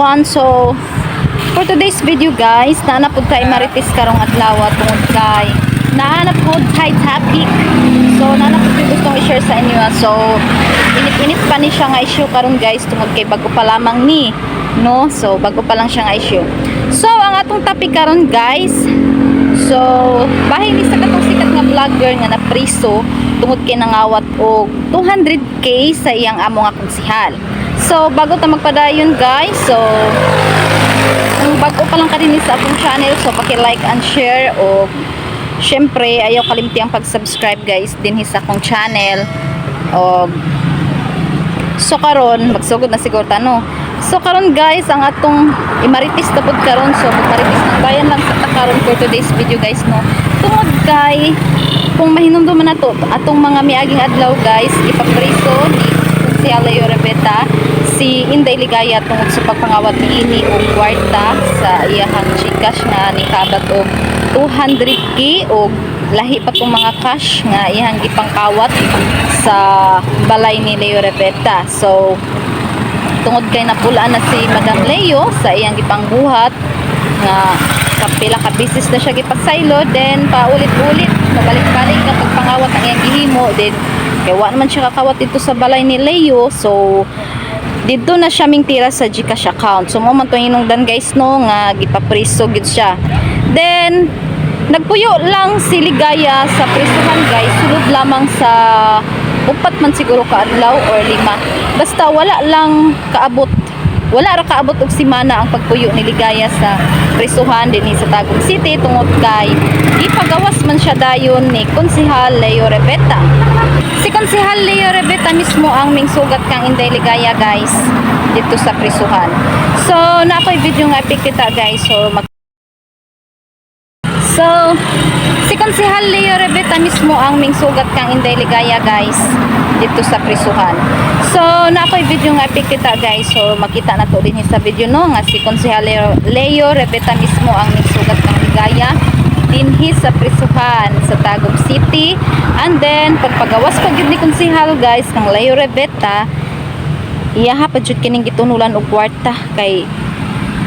Everyone. So, for today's video, guys, naa na pud kay marites karong adlaw tungod kay naa na pud kay topic. So, naa na pud ko'y gustong i-share sa inyo, ah. So, init-init pa ni siya nga issue karon, guys, tungod kay bago pa lamang ni, no? So, bago pa lang siya nga issue. So, ang atong topic karon, guys, so, bahin ni sa katong sikat nga vlogger nga napriso tungod kay nangawat og 200K sa iyang amo nga konsihal. So, bago ta magpadayon, guys, so kung bago pa lang ka din sa akong channel, so paki-like and share o syempre ayaw kalimti ang pag-subscribe, guys, dinhi sa akong channel. O so karon magsugod na siguro ta, no. So karon, guys, ang atong imaritis na pud karon, so magmaritis ng bayan lang sa ta karon for today's video, guys, no. Tungod kay kung mahinumduman nato atong mga miaging adlaw, guys, ipapriso ni Konsehal Leo Rebeta si Inday Ligaya tungod sa pagpangawat niini og kwarta sa iyahang GCash nga nikabat og 200K og lahi pa tong mga cash nga iyahang gipangkawat sa balay ni Leo Rebeta. So, tungod kay napulaan na si Madam Leo sa iyang gipangbuhat nga kapila ka beses na siya gipasaylo, then paulit-ulit, pabalik-balik nga pagpangawat ang iyang gihimo, then kay wa naman siya kakawat dito sa balay ni Leo, so didto na siya mingtira sa GCash account. So mao man to hinungdan, guys, no, nga gipapriso gid siya. Then nagpuyo lang si Ligaya sa prisuhan, guys, sulod lamang sa upat man siguro ka adlaw or lima, basta wala lang kaabot, wala ra kaabot og semana ang pagpuyo ni Ligaya sa prisuhan dinhi sa Tagum City tungod kay ipagawas man siya dayon ni Konsehal Leo Rebeta. Si Konsehal Leo Rebeta mismo ang mingsugat kang Inday Ligaya, guys, dito sa prisuhan. So naa ko'y video nga ipikita, guys. So si Konsehal Leo Rebeta mismo ang mingsugat kang Inday Ligaya, guys, dito sa prisuhan. So naa ko'y video nga ipikita, guys. So makita na to din sa video, no, nga si Konsehal Leo Rebeta mismo ang mingsugat kang Ligaya dinhi sa prisuhan sa Tagum City. And then pagpagawas pa gyud ni Konsehal, guys, kang Leo Rebeta, iyaha pa jud kining gitunulan og kwarta kay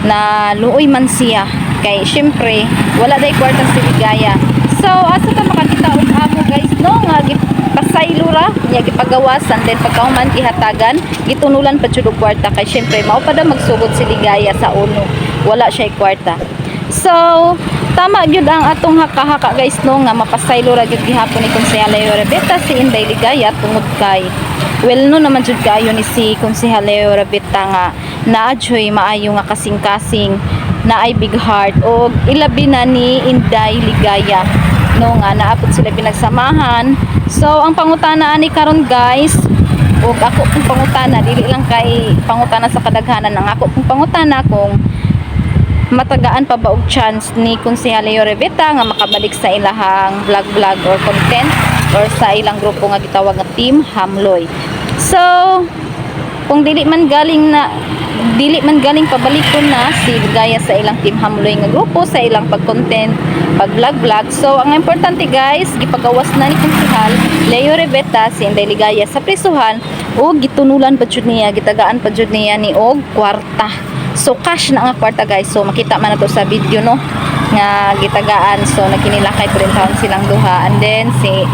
na luoy man siya kay syempre wala day kwarta si Ligaya. So asa ta makakita og amo, guys, no, nga gipasaylo ra niya, gipagawas, and then pagkahuman gihatagan, gitunulan pa jud og kwarta kay syempre mao pa daw magsugod si Ligaya sa uno, wala siya kwarta. So tama gyud ang atong haka-haka, guys, no, nga mapasaylo ra gyud gihapon ni Konsehal Leo Rebeta si Inday Ligaya tungod kay well no naman jud kaayo ni si Konsehal Leo Rebeta nga naa juy maayo nga kasing-kasing, naay big heart og ilabi na ni Inday Ligaya, no, nga naa pud sila pinagsamahan. So ang pangutana ani karon, guys, ug ako pong pangutana, dili lang kay pangutana sa kadaghanan, ang ako pong pangutana kung matagaan pa ba og chance ni Konsehal Leo Rebeta nga makabalik sa ilahang vlog vlog or content or sa ilang grupo nga gitawag nga Team Hamloy. So, kung dili man galing pabalikon na si Ligaya sa ilang Team Hamloy nga grupo, sa ilang pag-content, pag vlog vlog. So, ang importante, guys, gipagawas na ni Konsehal Leo Rebeta si Inday Ligaya sa prisuhan ug gitunulan pa jud niya, gitagaan pa jud niya ni og kwarta. So cash na nga kwarta, guys. So makita man nato sa video, no, nga gitagaan. So nagkinilakay pa rin taon silang duha, and then si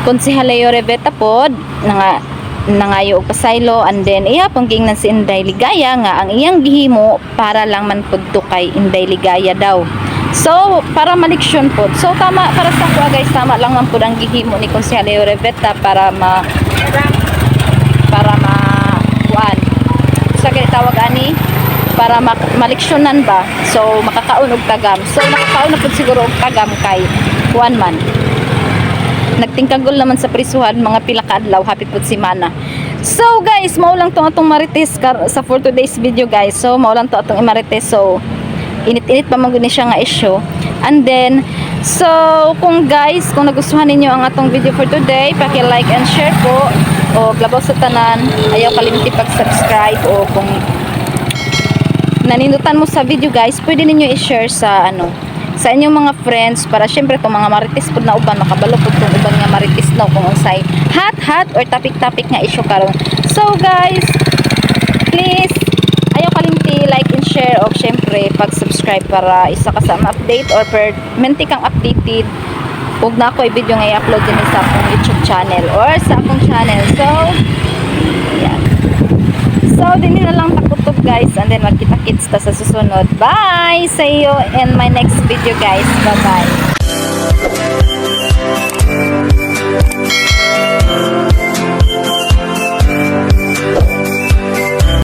Konsehal Leo Rebeta pod nga nangayo og pasaylo, and then iya pong giingnan si Inday Ligaya nga ang iyang gihimo para lang man pud to kay Inday Ligaya daw. So para maleksyon pod. So tama para sa ako, guys, tama lang man pud ang gihimo ni Konsehal Leo Rebeta para ma kuan sa kay tawag ani, para maleksyonan ba. So makakaon og tagam. So nakakaon na pud siguro og tagam kay kuan man, nagtingkagol naman sa prisuhan mga pila ka adlaw, hapit pud semana. So guys, mao lang tong atong marites sa for today's video, guys. So mao lang to atong imarites. So init-init pa man gud ni siya nga issue. And then so kung guys, kung nagustuhan ninyo ang atong video for today, paki-like and share po o labaw sa tanan, ayaw kalimti pag-subscribe o kung nanindutan mo sa video, guys, pwede ninyo i-share sa ano, sa inyong mga friends para syempre itong mga marites pud na uban makabalo pud tong uban nga marites, no, kung unsay hot hot or topic topic nga issue karon. So guys, please Ayaw kalimti like and share og syempre pag-subscribe para isa ka sa ma-update or permanente kang updated ug naa ko'y video nga i-upload din sa akong YouTube channel or sa akong channel. So, yan. So, dinhi na lang ta kutob, guys, and then magkita-kits ta sa susunod. Bye! See you in my next video, guys. Bye-bye.